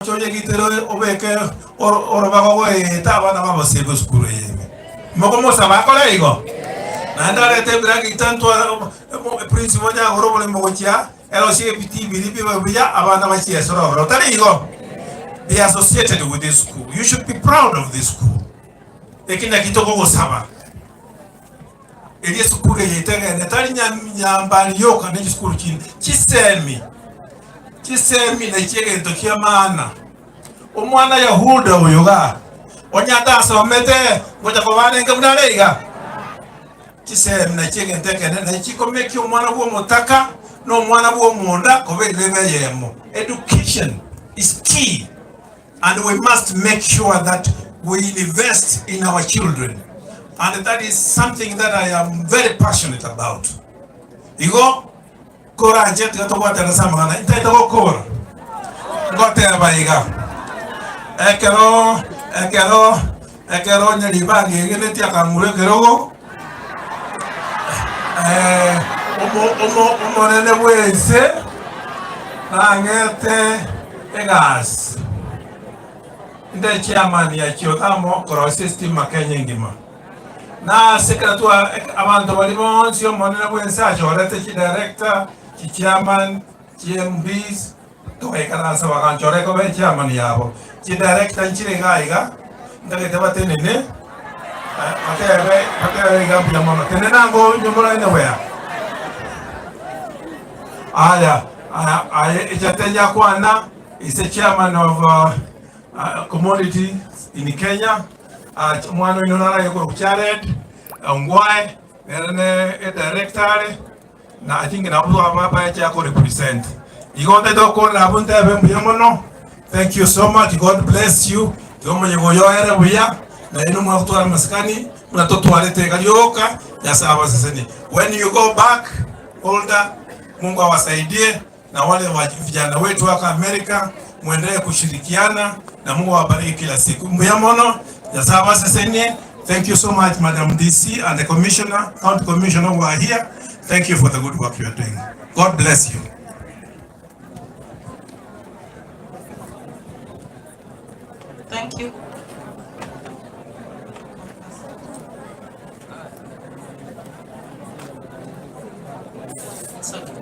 Oche onyegitere obeke orobago goeta abana b'abasibwa esukuru eye ime. Mokomosaba akore igo? Naende arete ebiragita ntware eprinciple onye agore oboremo gochia erosie ebitii biria bibe buya abana bachiesore ororo. Tari igo? Be associated with this school. You should be proud of this school. Eki naki tokogosaba. Erio esukuru eye etegene tari nyambari yoka ne chisukuru chinde. Chisemi, chisemi nachi egento kia maana. Omwana Yahuda oyo igaa, onye atasomete, ngocha koba arenge buna are iga? Chisemi nachi egento ekenene, nachi chikomekia omwana bwa omotaka na omwana bwa omonda koba erirebe eyemo. Education is key. And we must make sure that we invest in our children and that is something that I am very passionate about. Igo koranche tiga tobwatane ase amang'ana ntaete gokora ngoteba iga ekero ekero ekero onye ribangi egeneti akang'ura ekerogo eh, omo- omo- omonene bwense nang'ete egasi inde chairman ya Chiotamo korosia estima Kenya engima. Na ase ekero twa abanto baria bonsi omonene bwense achorete chidirector, chichairman, chiMPs, togaikaransa baganchora ekoba echairman yabo. Chidirector nchire iga iga, ntagete batenene, batebe batebe iga mbuya mono. Tenena ango inwe more anywhere. Aya, aya, aye echate nyakwana is the chairman of uh, uh, community in Kenya. Uh, omwana oino naraye korwa Jared Ongwae nere ne e director are na I think nabo bache ko represent. Igo ntagete gokorera abwo ntebe mbuya mono. Thank you so much. God bless you. Igo omonyigo oyo oere buya na inwe mwagotwara amasikani buna totwarete iga rioka Nyasaye abasesenie. When you go back older Mungu awasaidie na wale wa vijana wetu wako Amerika muendelee kushirikiana na Mungu awabariki kila siku. Mbuya mono Nyasaye abasesenie. Thank you so much Madam DC and the commissioner, county commissioner who are here. Thank you for the good work you are doing. God bless you. Thank you. It's okay.